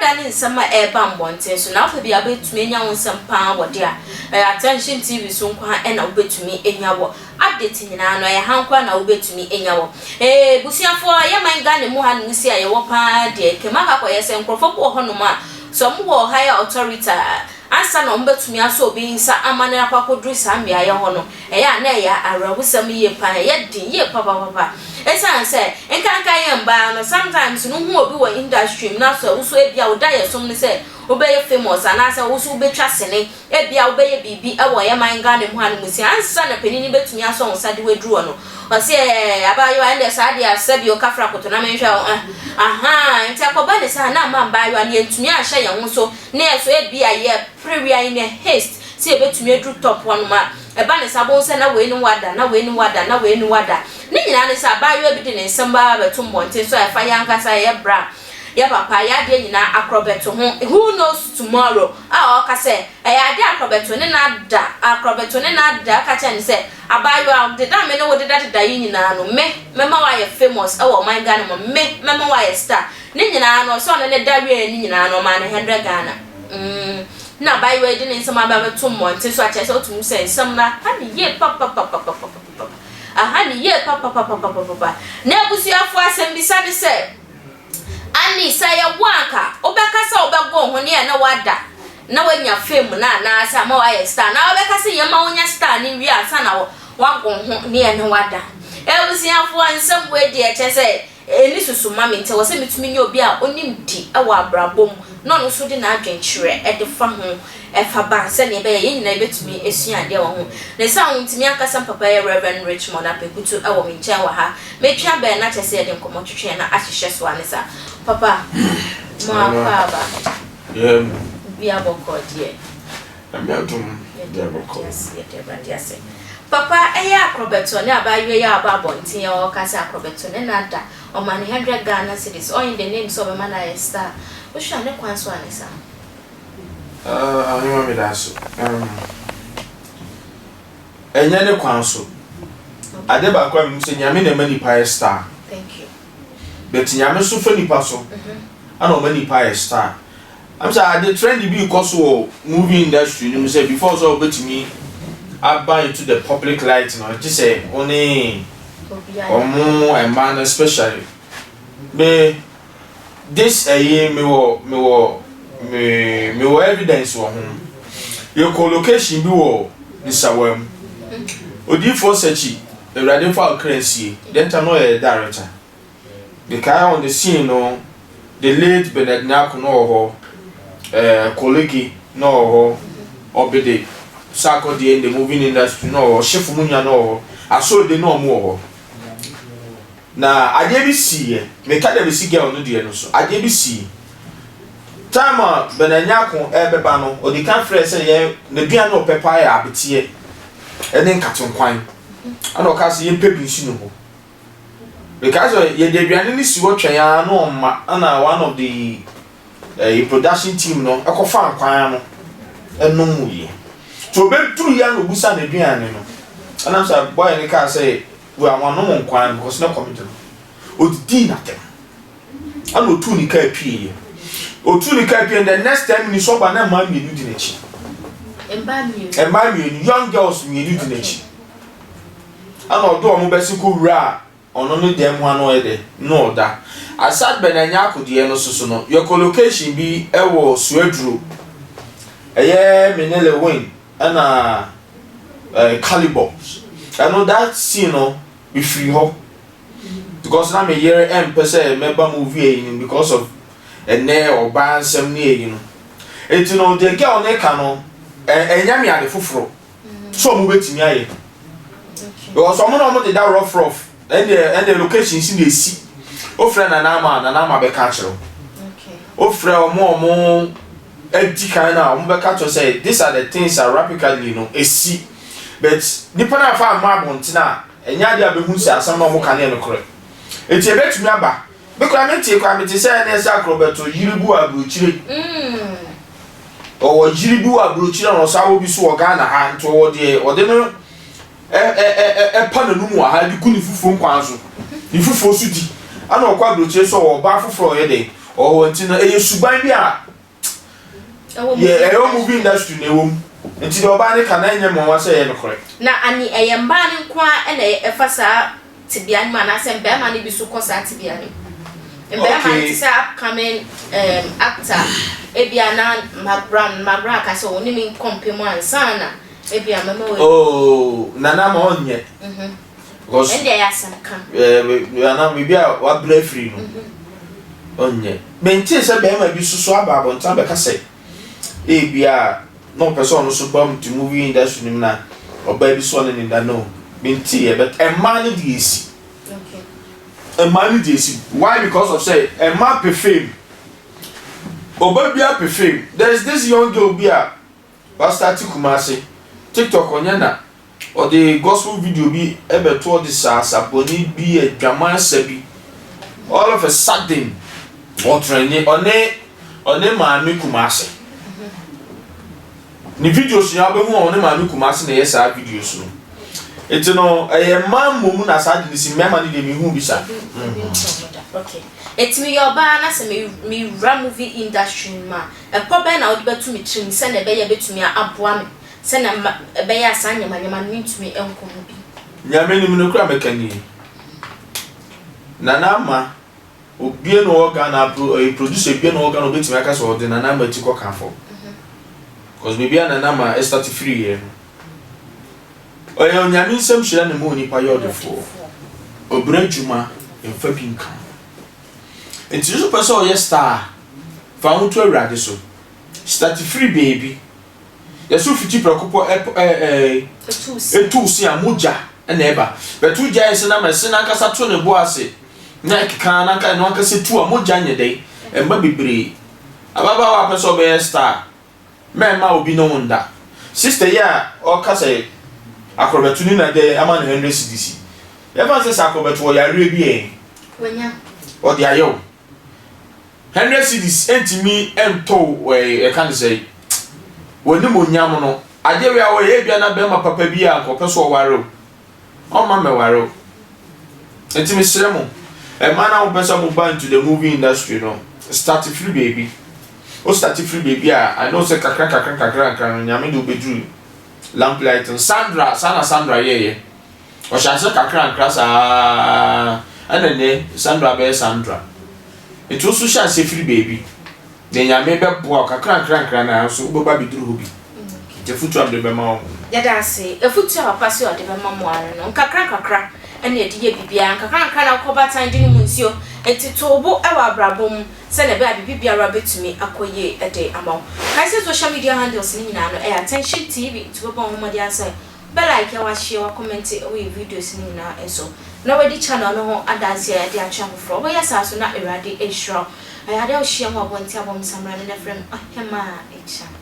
Ɛda ne nsɛm a ɛreba mmɔnten so na wopɛ bi a wobɛtumi anya wo nsɛm paa wɔ de a ɛyɛ Attention TV so nko ara ɛna wobɛtumi anya wɔ update nyinaa no, ɛyɛ ha nko ara na wobɛtumi anya wɔ. Ee, busuafoɔ, yɛ man Ghana mu ha nom si a yɛwɔ paa deɛ, kɛm aka akɔyɛ sɛ nkurɔfoɔ bi wɔ hɔ nom a sɛ wɔn wɔ higher authority a, ansa na wɔn bɛtumi asɔ obi nsa ama no akɔ akɔduru saa mmeaeɛ hɔ no, ɛyɛ a na ɛyɛ awerɛhosɛm yie paa, ɛyɛ den yie papapapa. Ɛsiane sɛ, nkanka yɛn mmaa no, sometimes no wohu obi wɔ industry mu na sɛ wo nso ebia wo daeɛsom ne sɛ wobɛyɛ famous anaasɛ wo nso wobɛtwa sene, ebia wobɛyɛ biribi wɔ yɛn man Ghana mu hanom si, ansa na panin no bɛtumi asɔ wo nsa de wo aduru hɔ no, ɔse ɛɛ abaayewa ɛndeɛ saa deɛ a sɛbi o kafra koto na menhwɛ wo eh, ahaa, nti akɔba ne saa na ama mmaayewa no yɛntumi anhyɛ yɛn ho so na yɛ so ebia yɛpere, we are in a haste sɛ yɛbɛtumi aduru top hɔnom a, ɛba ne saa wobɛhu sɛ na wei ne wada, na wei ne wada, na wei ne wada. Ne nyinaa ne sɛ abaayewa bi de ne nsɛm ba bɛto mmɔnten so a ɛfa yɛn ankasa yɛn bra, yɛn papa, yɛn adeɛ nyinaa akorɔbɛto ho, who knows tomorrow, a ɔka sɛ ɛyɛ adeɛ a akorɔbɛto ne no ada, akorɔbɛto ne no ada, ɔka kyerɛ no sɛ abaayewa deda me ne wo deda deda yi nyinaa no me mɛma woayɛ famous wɔ ɔman Ghana mu, me mɛma woayɛ star, ne nyinaa no ɔsɛ ɔne no da wieɛ ne nyinaa no ɔmaa no hundred Ghana. Mm, na abaayewa yi de ne nsɛm aba abɛto mmɔnten so akyerɛ sɛ wotumi hu sɛ nsɛm no aha ne yie papapapapapapapa. Aha ne yie papapapapapapa. Na abusuafoɔ asɛmbisa ne sɛ, Annie, sɛ ɛyɛ wo a anka wobɛka sɛ wobɛgo wo ho ne ɛne woada na woanya fame no anaasɛ ama woayɛ star anaa wobɛka sɛ yɛmma wonya star no nwie ansa na woago wo ho ne ɛne woada? Abusuafoɔ nsɛm wei deɛ kyerɛ sɛ Ɛnni susu ma me, nti ɛwɔ sɛ metumi nya obi a ɔnim di wɔ abrabɔ mu na ɔno nso de n'adwenkyerɛ de fa ho fa ba sɛdeɛ ɛbɛyɛ a yɛn nyinaa yɛbɛtumi asua adeɛ wɔ ho. Na ɛsiane wo nti, me ankasa me papa yɛ Rev. Richmond Apekutu wɔ me nkyɛn wɔ ha. Metwe abɛn na kyerɛ sɛ yɛde nkɔmmɔ twetwe na ahyehyɛ so ara ne saa. Papa, mo akwaaba. Biribiara bɔkɔɔ deɛ? Nyame adom, biribiara bɔkɔɔ. Yɛda Awurade ase. Papa ɛyɛ akorɔbɛto ne abaayewa yi a ɔba abɔnten a ɔka sɛ akorɔbɛto ne na da ɔma no hundred Ghana cedis all in the name sɛ ɔbɛma no ayɛ star wohwɛ a ne kwan so ane saa? Ah Ahema meda ase um ɛnyɛ ne kwan so ade baako a menim sɛ Nyame na ɛma nipa yɛ star. Thank you. But Nyame so fa nipa so ɛna ɔma nipa yɛ star. Am sɛ ade trend bi rekɔ so wɔ movie industry no mu sɛ before sɛ wobɛtumi aba into the public light no gye sɛ wo ne ɔmo mmaa no especially me this ɛyi mewɔ mewɔ me mewɔ evidence wɔ ho. Yɛkɔ location bi wɔ Nsawam. Odiyifoɔ Sakyi, Awurade mfa wo kra nsie, then time na ɔyɛ director. Mekae on the scene no, the late Bernard Nyarko na ɔwɔ hɔ, eh, Kolege na ɔwɔ hɔ, Ɔbede Sarkodie in the moving industry na ɔwɔ hɔ, Hyefo Munya na ɔwɔ hɔ, Asode na ɔmo wɔ hɔ. Na adeɛ bi siiɛ, meka deɛ bɛsi girl no deɛ no so, adeɛ bi sii. Time a Bernard Nyarko ɛrebɛba no, ɔdi kan frɛɛ sɛ yɛn, n'aduane a ɔpɛ paa yɛ abeteɛ ɛne nkatenkwan. Ɛna ɔkaa sɛ yɛmpɛ bi nsi ne hɔ. Mekae sɛ yɛde aduane no si hɔ twɛn ara na ɔmma ɛna one of the eh, production team no ɛkɔfa nkwan no ɛnom yɛ. Nti ɔbɛduru yɛ na ɔbusa n'aduane no. Ɛnam sɛ boy no kaa sɛ wanom nkwan no because na kɔm de no. Ɔdidii n'atɛm. Ɛna ɔtuu ne kaa pieeɛ. Ɔtuu ne kaa pieeɛ the next 10 minutes ɔba na mmaa mmienu di n'akyi. Mmaa mmienu, young girls mmienu di n'akyi. Ɛna ɔde wɔn bɛsi kɔ wura a ɔno ne dan mu ha na ɔyɛ dɛ na ɔda. Asad bɛn anya akodeɛ no soso no, yɛkɔ location bi ɛwɔ Suaduro. Ɛyɛ me ne Lewin ɛna ɛɛ Calibos. Ɛno that scene no mefiri hɔ because na me yere ɛmpɛ sɛ mɛba movie ayi no because of ɛnɛ ɔbaa nsɛm ne ayi no. Eti no deɛ girl ne ka no ɛnyɛ me ade foforɔ so ɔmo bɛtumi ayɛ because ɔmo na ɔmo deda rough rough. Ɛndeɛ location si na esi ofrɛ Nana Ama a, Nana Ama bɛka akyerɛ wo. Ofrɛ ɔmo a ɔmo adi kan no a, ɔmo bɛka akyerɛ sɛ these are the things a rapidly no esi, but nipa no afa amma abɔnten a, ɛnyɛ adeɛ a bɛhu sɛ asɛm na ɔmo ka no yɛ nokorɛ. Eti ebetumi aba. Me koraa me tee koraa mete sɛ ɛne ɛsɛ akorɔbɛto yiri bi wɔ aburokyire. Ɔwɔ yiri bi wɔ aburokyire na ɔsan wɔ bi so wɔ Ghana ha, nti ɔwɔ deɛ ɔde no ɛpa n'anum wɔ ha de gu ne fufuo nkwan so, ne fufuo so di. Ɛna ɔkɔ aburokyire so ɔwɔ ɔbaa foforɔ ɔyɛ dɛ. Ɔwɔ nti no ɛyɛ suban bi a yɛ ɛwɔ movie industry na ɛwɔ mu. Nti deɛ ɔbaa no ka no ɛnyɛ mmoawa sɛ ɛyɛ nokorɛ. Na ani ɛyɛ mmaa no nko ara na ɛfa saa tebea no mu anaasɛ mmarima no bi nso kɔ saa tebea no mu? Mmarima no te sɛ upcoming um, actor ebia na Mark Brown, Mark Brown aka sɛ ɔne me nkɔ mpɛ mu ansa na ebia mɛma wɔ. Oh, Nana ama ɔnyɛ. Mhm. Because ɛnde ɛyɛ asɛm ka. Ɛɛ, Nana biribi a wabrɛ afiri no. Mhm. Ɔnyɛ. Mentee sɛ barima bi soso aba abɔnten abɛka sɛ ebia na ɔpɛ sɛ ɔno nso ba mu te movie industry no mu na ɔbaa bi so ɔne ne da no. Mentee ɛ but mmaa no deɛ esi. Mmaa no deɛ esi. Why? Because of sɛ mmaa pɛ fame. Ɔbaa biara pɛ fame. There is this young girl bi a Wastarte Kumasi tiktok ɔnyɛ na ɔde gospel video bi bɛto ɔde sa asa bɔne bi adwaman asa bi all of a sudden ɔtrɛne ɔne ɔne maame Kumasi ne videos nyinaa wobɛhu a ɔne maame Kumasi na ɛyɛ saa videos no nti no ɛyɛ mmaa mmom na saa de ne si mmarima no deɛ mehu bi sa. Okay. Ɛtumi yɛ ɔbaa na sɛ mewura movie industry mu a Ɛpɔ bɛn na wode bɛto me tirim sɛnea ɛbɛyɛ a ɛbɛtumi aboa me sɛnea ɛbɛyɛ a saa nneɛma-nneɛma no mentumi nkɔ ho bi? Nyame nim nokorɛ a mɛka nie. Nana Ama, obia na ɔwɔ Ghana, ɔyɛ producer bia na ɔwɔ Ghana obɛtumi aka sɛ ɔde Nana Ama ti kɔ kanfo. Cause baabi a Nana Ama start firi yɛ no, ɔyɛ Onyame nsam hyira na ɛma onipa yɛ ɔdefoɔ. Ɔbrɛ adwuma, mfa bi nka ho. Nti nso pɛ sɛ ɔyɛ star a, fa wo ho to Awurade so. Start firi baabi. Yɛsɛ ofiti prɛko pɔ ɛ ɛ ɛ etu se a mogya na ɛba. But wogyae se na ma ɛse n'ankasa to ne bo ase na ɛkeka n'anka ɛno ankasa tu a mogya nyɛ dɛn ɛmba bebree. Ababaawa a pɛ sɛ ɔbɛyɛ star mɛmma obi ne wo nda. Sister yi a ɔka sɛ akorɔbɛto ne na dɛ ama no hundred cedis yi, yɛmfa no sɛ sɛ akorɔbɛto wɔ yareɛ bi ɛ, ɔde ayɛ wo. 100 cedis ntumi ntɔ wo ɛɛ yɛka no sɛn, w'animuonyam no. Adeɛ wei a wɔyɛ ebia na bɛrima papa bi a nka ɔpɛ sɛ ɔware wo, ɔmma mmɛware wo. Nti mesrɛ mo, mmaa no a mopɛ sɛ moba into the movie industry no, start firi baabi. Wo start firi baabi a, I know sɛ kakra kakra kakra kakra no, Nyame de wo bɛduru lamplight no. Sandra, saa na Sandra yɛeɛ. Ɔhyɛ aseɛ kakrankra saa ara ɛna nnɛ Sandra abɛyɛ Sandra. Nti wo nso hyɛ aseɛ firi baabi na Nyame bɛboa wo kakrankra no ara nso wobɛba abɛduru hɔ bi. Nti afutuo a mede bɛma wo. Yɛda ase. Afutuo a papa se ɔde bɛma mo ara no, nkakrankakra na yɛde yɛ biribiara. Nkakrankra na wokɔ baatan de nom nsuo. Nti to wo bo wɔ abrabɔ mu sɛdeɛ ɛbɛyɛ a biribi biara bɛtumi akɔ yie de ama wo. Kae sɛ social media handles no nyinaa no ɛyɛ Attention TV nti wobɛbɔ wo ho mmɔden ara sɛ Bɛ like, wa share, wa comment wɔ yɛ videos no nyinaa so na wadi channel no ho adanseɛ de akyerɛ afoforɔ. Wobɛyɛ saa so na Awurade ahyira wo. Ɛyɛ adeɛ a wohyia mu abɔnten abɔ me samina no na frɛ me Ɔhemaa Akyang.